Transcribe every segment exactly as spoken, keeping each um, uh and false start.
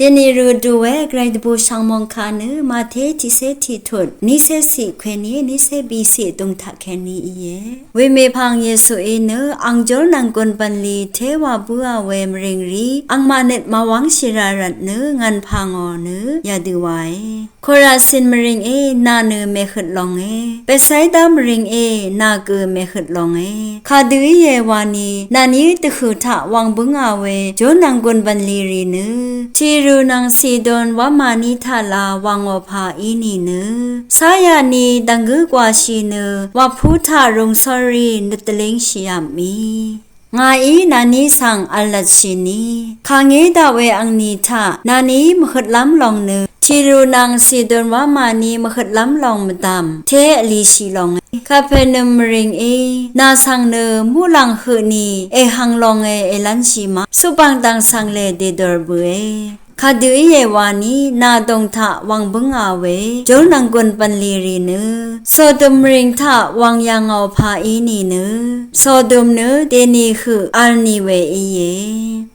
Dèní rø dvwè gvray dvbù shv̀ng mòngkà nø Màté tiqcé tiqtut, nícé ciq kweni, nícé biciq dùngtaq kèní íe. Wemepvng Yesuí nø ang júr nv̀nggùn bv̀nlì téwà bǿà we mvrìng rì, angmaq nøt màwv́ngshì rà rvt nø ngv̀npà ngò nø yadø wae. Korasin mvrìngé, nà nø mèhøt longe. Betsaida mvrìngé, nà gø mèhøt longe. Kadø íe wani, nàní dvhø̀ taq wvng bǿngà we júr nv̀nggùn bv̀nlì rì nø Tiru nvng Sidon wamà ní taq la wvngò pà í nìnø, cáyani dv̀nggǿ gwàshì nø wapú taq rūng sórí nøt dvlíngshìvp mì. Ngàí nàní svng v̀l lvtshì nì, kàngé daq we angni taq nàní mvhøtlv́m lòng nø Tiru nvng Sidon wamà ní mvhøtlv́m lòng mvdv̀m té vlishì longe. Kapernøm mvrìngé, nà svng nø muqlàng høq nì èhvng longe èlv́nshì ma, suqbàng dv̀ng svng lè dèdòr bøe. Kadø íe wani, nà dòng taq wvng bǿngà we júr nv̀nggùn bv̀nlì rì nø Sodom mvrìng taq wvng yà ngò pà í nìnø, Sodom nø dèní høq v̀l nì we íe.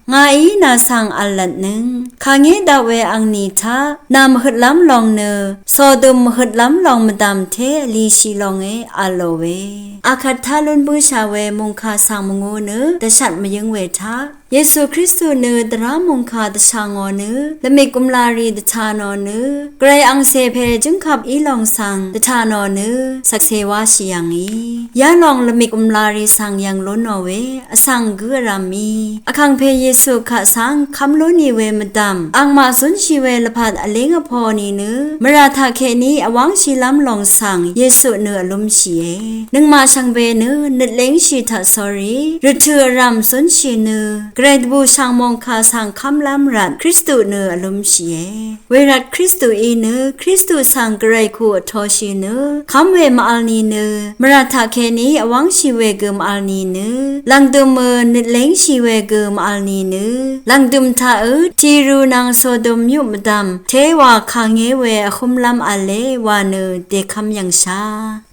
Ngàí nà svng v̀l lvtnøng, kàngé daq we angni taq nà mvhøtlv́m lòng nø Sodom mvhøtlv́m lòng mvdv̀m té vlishì longe v̀lò we. Akvt taq lún bǿshà we mòngkà svng mvngū nø dvshat mvyǿng we taq Yesu Kristu nø dvrá mòngkà dvshà ngò nø, lvmik gùmlà rì dvtà nò nø, gvray angcè pè jǿngkvp í lòng svng dvtà nò nø, shvkse wáshì yv̀ngì. Yalòng lvmik gùmlà rì svng yv̀ng lú nò we, vsvng gǿ vrv̀m mì. Vkàngpè Yesu kaq svng kv́m lú nì we mvdv̀m, angmaq zúnshì we lvpat vlíng vpō nìnø, mvrà taqkèní vwv́ngshìlv́m lòng svng Yesu nø vlúmshìe. Nøngmaq shvngbe nø nøt léngshì taq sórí, rvtø̀ vrv̀m zúnshì nø, gvray dvbù shv̀ng mòngkà svng kv́mlv́m rvt Kristu nø vlúmshìe. Wervt Kristuí nø, Kristu svng gvray kù vtōshì nø, kv́m we mvvl nìnø, mvrà taqkèní vwv́ngshì we gø mvvl nìnø, lv̀ngdø̀mø nøt léngshì we gø mvvl nìnø, lv̀ngdø̀m taqǿ Tiru nvng Sodom myuq mvdv̀m téwà kàngé we vhúmlv́m v̄le wa nø dèkv́m yv̀ngshà.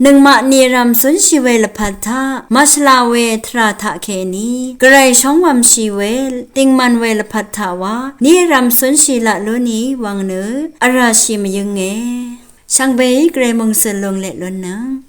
Nøngmaq nì vrv̀m zúnshì we lvpat taq, màshvla we tvrà taqkèní, gvray shóngwv̀mshì we, dìngmv̀n we lvpat taq wa, nì vrv̀m zúnshì laq lú nì wvng nø, vràshì mvyǿnge. Shvngbeí gvray mòngzø̀l lunglet lúnnøng.